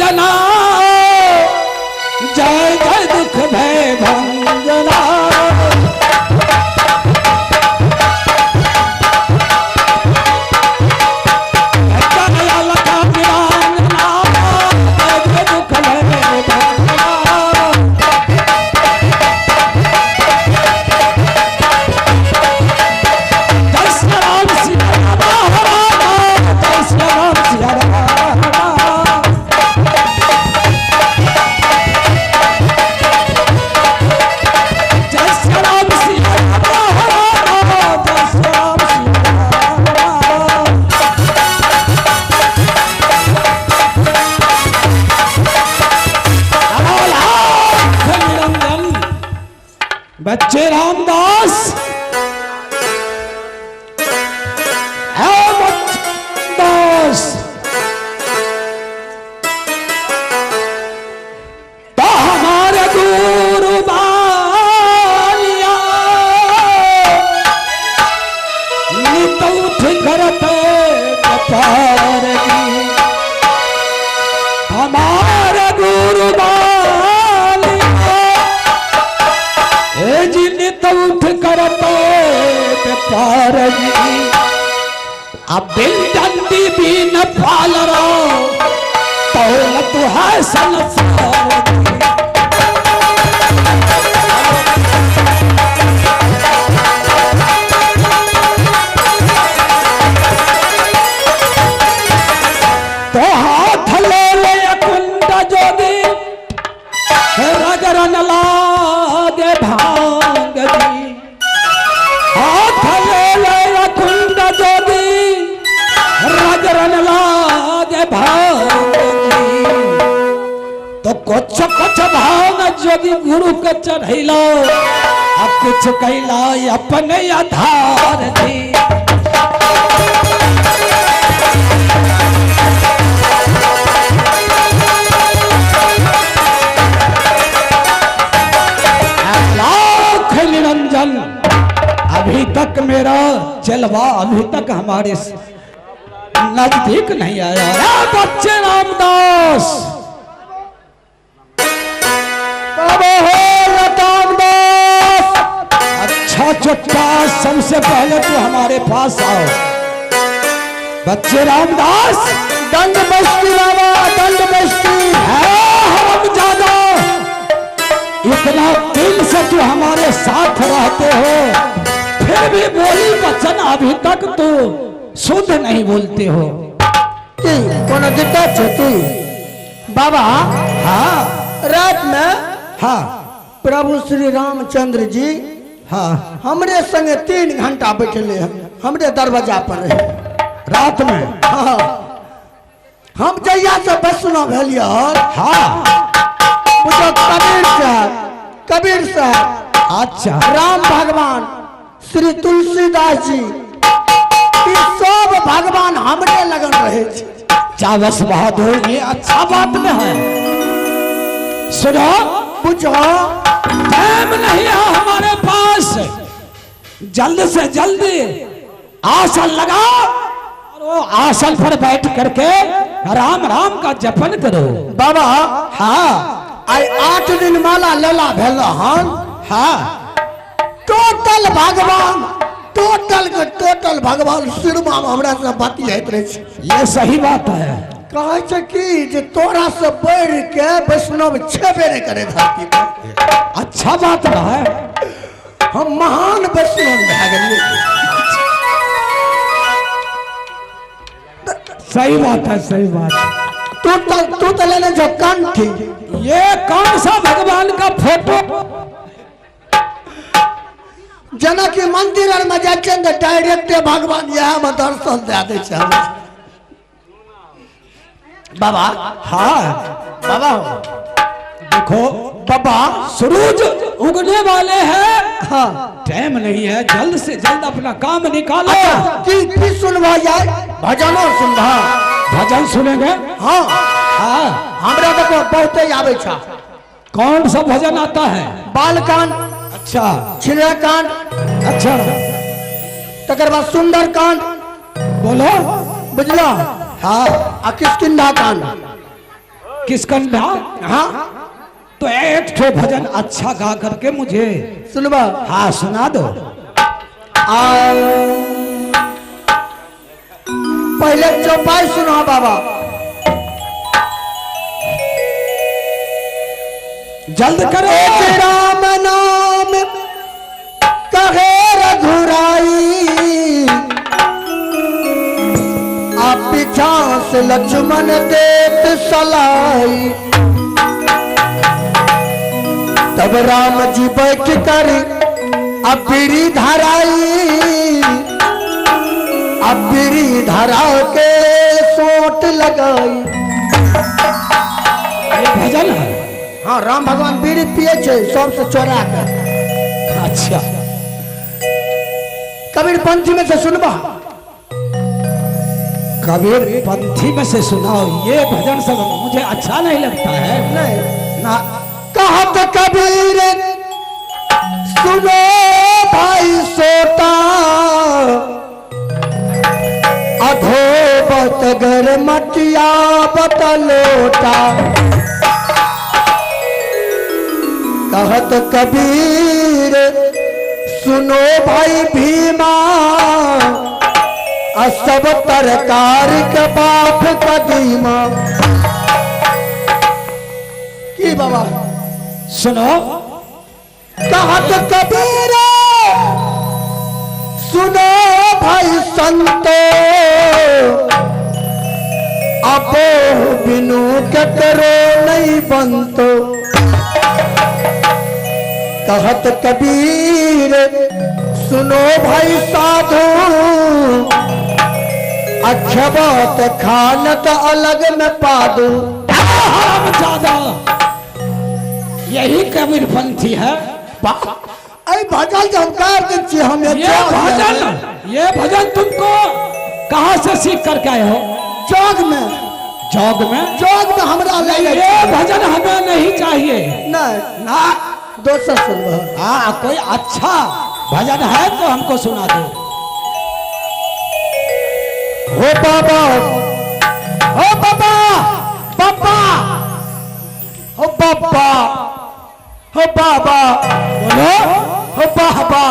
निरंजना, जय जय दुख भय भंजना। जय अलख निरंजना, जय जय दुख भय भंजना। जय श्री राम सिया राम राम, जय श्री राम सिया राम राम। जय श्री राम सिया राम राम, जय श्री राम सिया राम राम। लाख निरंजन। बच्चे रामदास, है बच्चे दास, तो हमारे गुरु बालिया नित उठ करते व्यापार की। हमारे गुरु बालिया ए जी नित उठ करते व्यापार की। अब बिन डंडी बिन पाल रो तौलत है संसार की। तो हाथ ले ले कुंड जोगी रगरन लागे भांग जी। हाथ ले ले कुंड जोगी रगरन लागे भांग जी। तो कुछ कुछ भांग जोगी गुरु के चढ़ैलो, अब कुछ कैला अपने आधार जी। लाख निरंजन, अभी तक मेरा चलवा अभी तक हमारे नजदीक नहीं आया। अरे बच्चे रामदास, बाबा हो रामदास। अच्छा चुट्टा, सबसे पहले तू हमारे पास आओ। बच्चे रामदास, दंड बस्ती बाबा, दंड बस्ती। है हरामजादा, इतना दिल से तू हमारे साथ रहते हो, फिर भी बोली वचन अभी तक तू शुद्ध नहीं बोलते हो। की कोनो दिक्कत छै की बाबा? हाँ। रात में हाँ प्रभु श्री रामचंद्र जी हाँ हमरे संगे 3 घंटा बैठले हन, हमरे दरवाजा पर रहे रात में। हाँ। हम जहिया से वैष्णव भेलियै हन, हाँ बुझो कबीर साहब, कबीर साहब, अच्छा राम भगवान, श्री तुलसीदास जी, ई सब भगवान हमरे लगन रहे छै। चावस बहादुर, ये अच्छा बात में है। सुनो, बुझो टाइम नहीं है हमारे पास, जल्द से जल्दी आसन लगाओ और वो आसन पर बैठ करके राम राम का जपन करो। बाबा हाँ आई 8 दिन माला लेला भेल हन। हाँ टोटल भगवान, टोटल के टोटल भगवान सिरमा में हमरा से बतियाइत रहे छै। ये सही बात है। कहै छै कि जे तोरा से बढ़ के वैष्णव छेबे नहि करे धरती पर। अच्छा बात है। हम महान वैष्णव भए गेलियै। सही बात है, सही बात। तू तो लेने जो कंठी। ये कौन सा भगवान का फोटो? जेना कि मंदिर आर में जाइ छियै ने डायरेक्ट भगवान इएह में दर्शन दए दै छै हमरा। बाबा हाँ बाबा देखो बाबा, सूरज उगने वाले हैं, हाँ टाइम नहीं है, जल्द से जल्द अपना काम निकालो। अच्छा, की की सुनबा जाए? भजनो सुनबा? भजन सुनेंगे? हाँ हाँ हमरा देखो बहुते आबै छै। कौन सा भजन आता है? बालकांड। अच्छा। छिलकांड। अच्छा। तकर बाद सुंदर कांड। बोलो। बुझलो? हाँ। आ किष्किंधा कांड। किसकंधा? हाँ। तो एक ठो भजन अच्छा गा करके मुझे सुनबा। हाँ सुना दो। पहले चौपाई सुना बाबा। जल्द करो। एक राम नाम कहे रघुराई, आप पीछा से लक्ष्मण देत सलाई। तब राम जी बैठ कर अबीरी धराई, अबीरी धरा के सोट लगाई। ये भजन है। हाँ, राम भगवान बीड़ी पिए छे सबसे चोरा कर। अच्छा, कबीर पंथी में से सुनबा। कबीर पंथी में से सुनाओ। ये भजन सब मुझे अच्छा नहीं लगता है। नहीं ना। कहत कबीर सुनो भाई सोता, अधोबत गर मटिया बतलोटा। कहत कबीर सुनो भाई भीमा, सब तरकार के बाप कदीमा। की बाबा सुनो। कहत कबीर सुनो भाई संतो, अबो बिनु ककरो नहीं बनतो। कहत कबीर सुनो भाई साधु, अक्षबत खानत अलग में पादू। ज्यादा यही कबीर पंथी है। अरे भजन जो हम कार दे छी हम ये भजन, ये भजन तुमको कहाँ से सीख करके आए हो? जोग में। जोग में? जोग में हमरा ले। ये भजन हमें नहीं चाहिए। नहीं ना, दोसर सुनबा। हाँ, कोई अच्छा भजन है तो हमको सुना दो। हो बाबा, हो बाबा, बाबा, हो बाबा, हो बाबा, बोलो हो बाबा,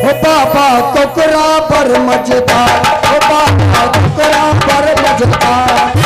हो बाबा कोकरा पर मजेदार, हो बाबा कोकरा पर मजेदार।